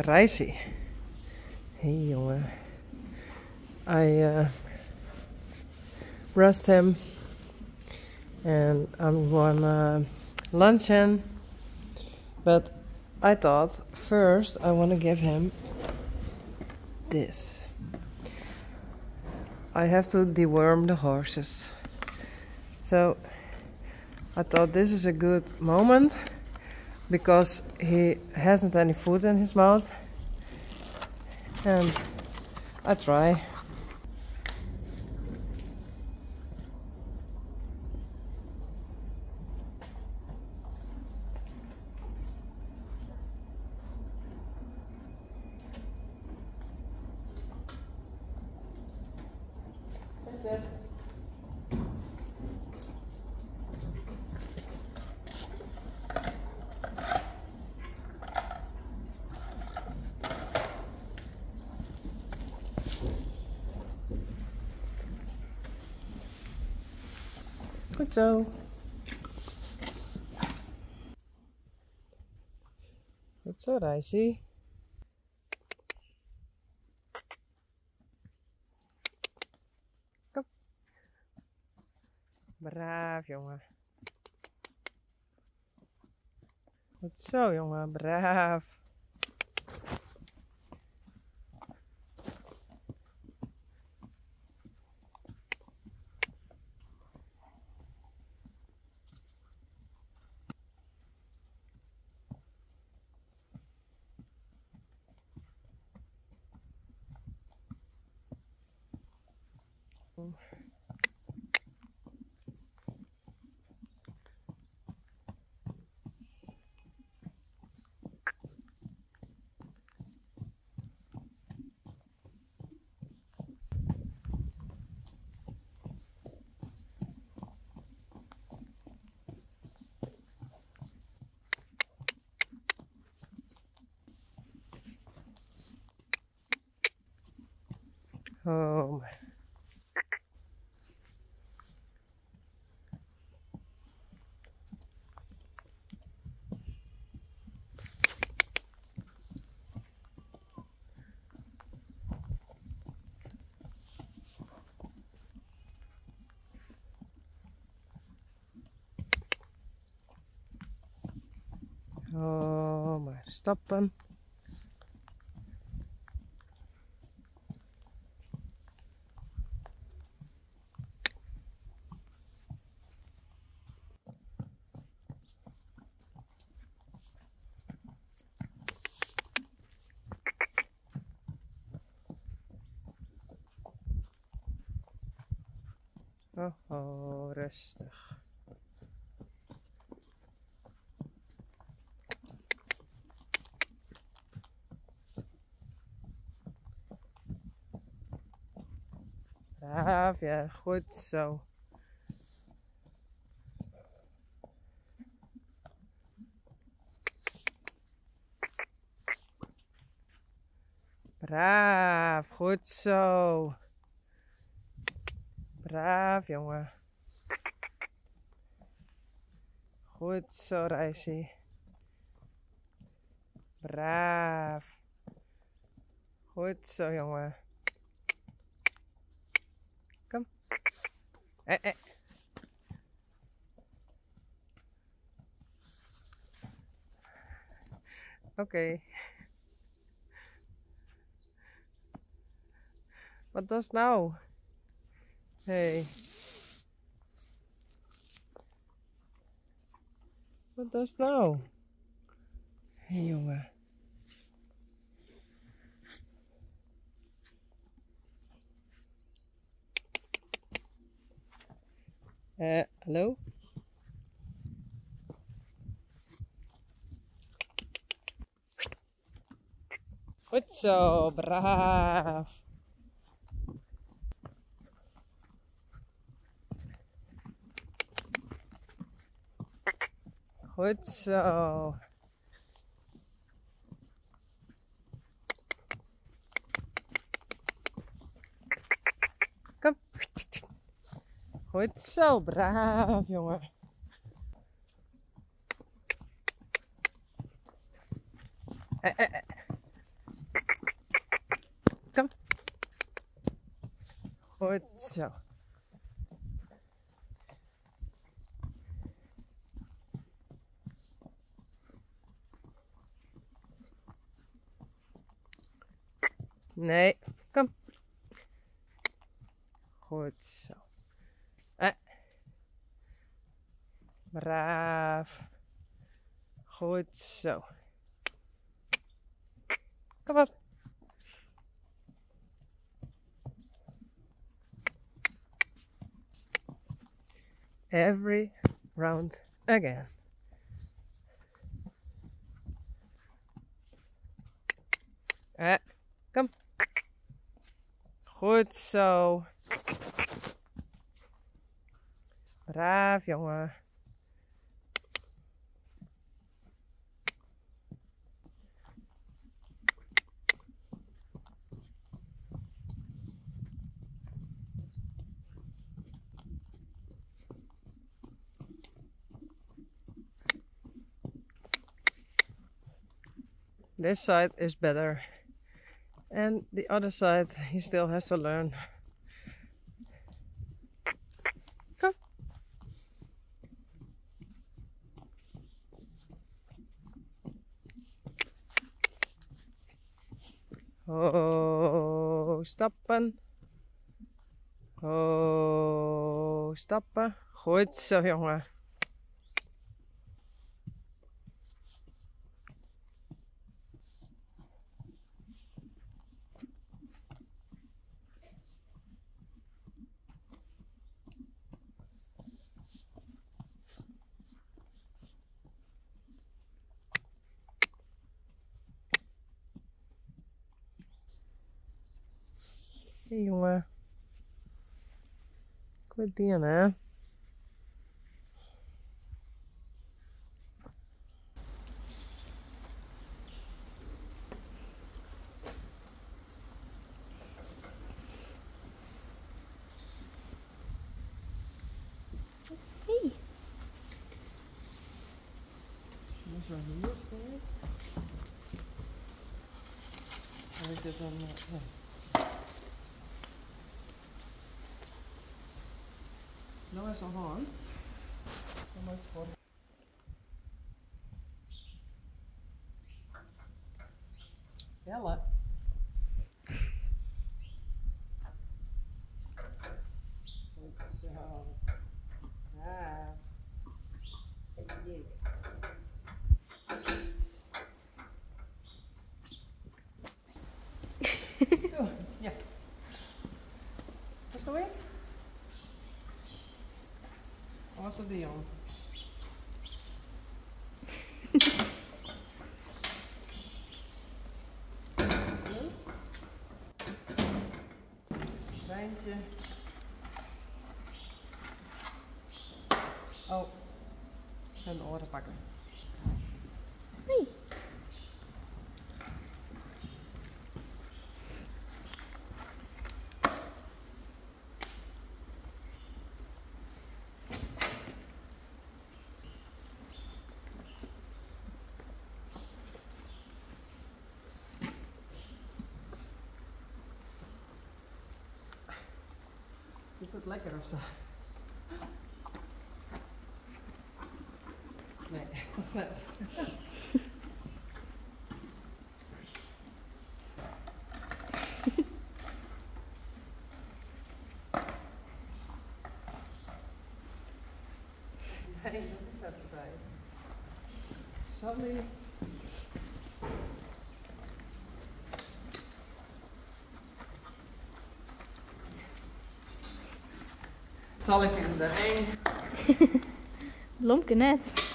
Reisy. Hey jongen. I brushed him and I'm gonna lunch him. But I thought first I wanna give him this. I have to deworm the horses. So I thought this is a good moment because he hasn't any food in his mouth. And I try. That's it. Goed zo. Goed zo, Reisy. Kom. Braaf, jongen. Goed zo, jongen. Braaf. Oh. Oh, maar stappen. Oh, oh, rustig. Braaf, ja, goed zo. Braaf, goed zo. Braaf, jongen. Goed zo, Reisy. Braaf. Goed zo, jongen. Kom. Oké. Wat was nou? Hey. Wat is nou? Hey, jongen. Hallo? Goed zo, braaf. Goed zo. Kom. Goed zo, braaf, jongen. Goed zo. Nee, kom. Goed zo. Braaf. Goed zo. Kom op. Every round again. Kom. Goed zo. Braaf, jongen. This side is better, and the other side he still has to learn. Kom. Oh, stappen. Oh, stappen. Goed zo, jongen. Hey jongen. Goed dien, hè? Hey. Dat is wel hier staan. Of is dit dan? Ja. Nou is al aan. Dan moet je voor. Bellen. Goed zo. Ja. Jee. Doe, ja. Was dat weer? Of was dat die jongen? Wijntje. Oh, ik ga mijn oren pakken. Hey. Is dat lekker of zo? Nee, dat net. Nee, dat is net voorbij. Sorry. Zal ik in de ring? Blomke net.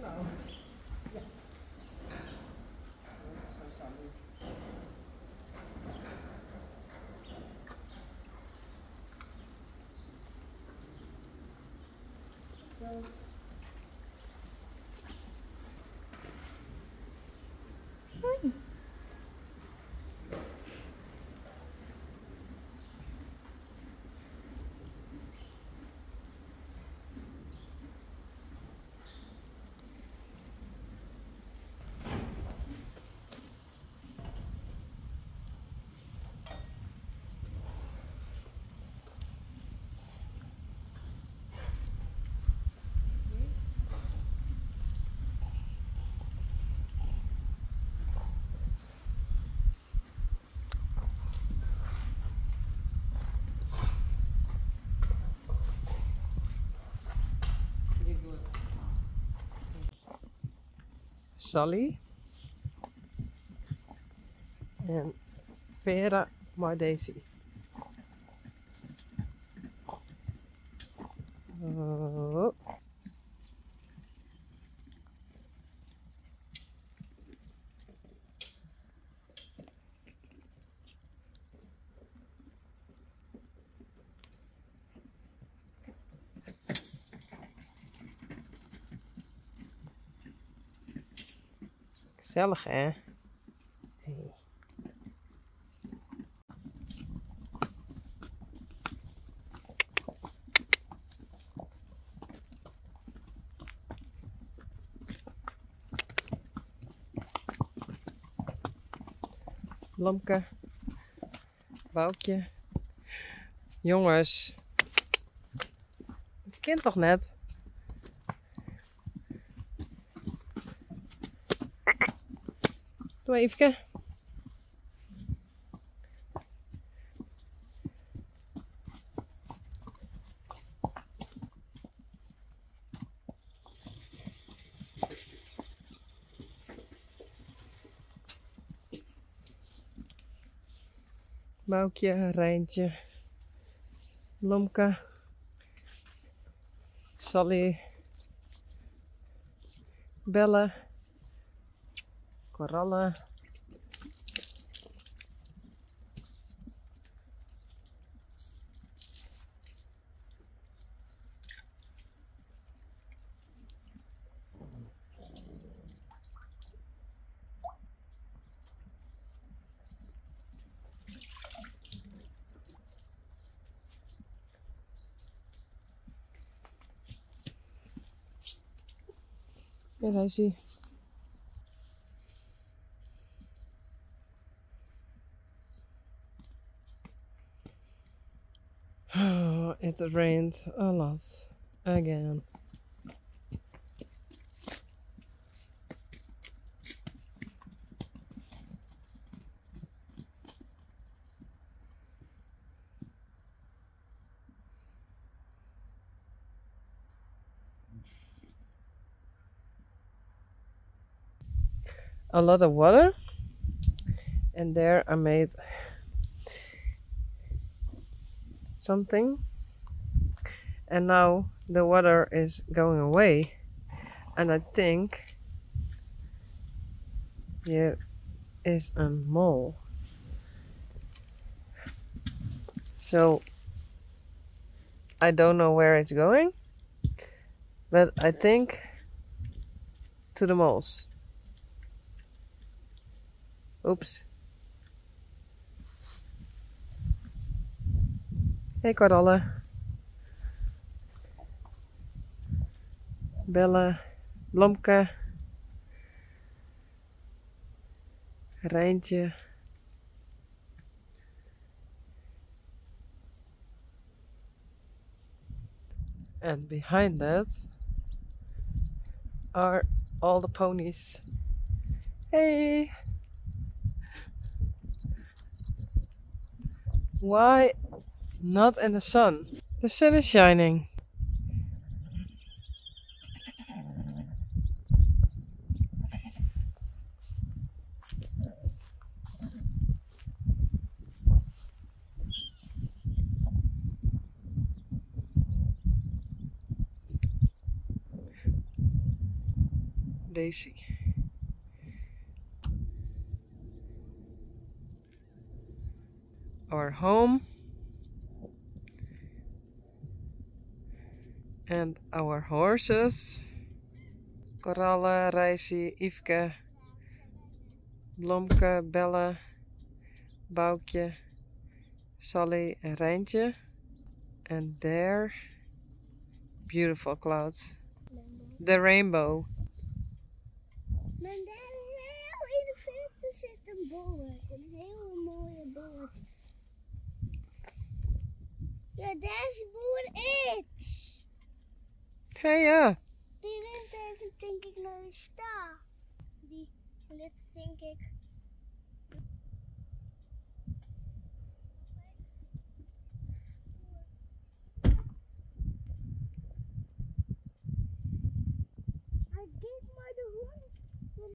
Nou, ja. Zo, Sally. Zo. Hoi. Sally. En Vera mei Daisy. Oh. Gezellig, hè? Hey. Blomke, Boukje. Jongens, het kind toch net? Doe maar even. Boukje, Rijntje, Blomke, Sally, Belle, Koralle. Ja, daar is hij. Oh, it rained a lot again. A lot of water, and there I made something, and now the water is going away, and I think here is a mole. So I don't know where it's going, but I think to the moles. Oeps. Hey Koralle. Belle, Blomke, Rijntje. And behind that are all the ponies. Hey! Why not in the sun? The sun is shining. Daisy. Our home and our horses. Koralle, Reisje, Yfke, Blomke, Belle, Boukje, Sally and Rijntje. And there, beautiful clouds. The rainbow. Maar daar heel in de verte zit een boot. Een hele mooie boot. Ja, daar is boer X. Hey, ja. Die rent even, denk ik, naar de sta. Die ligt, denk ik. Hij geeft maar de hond.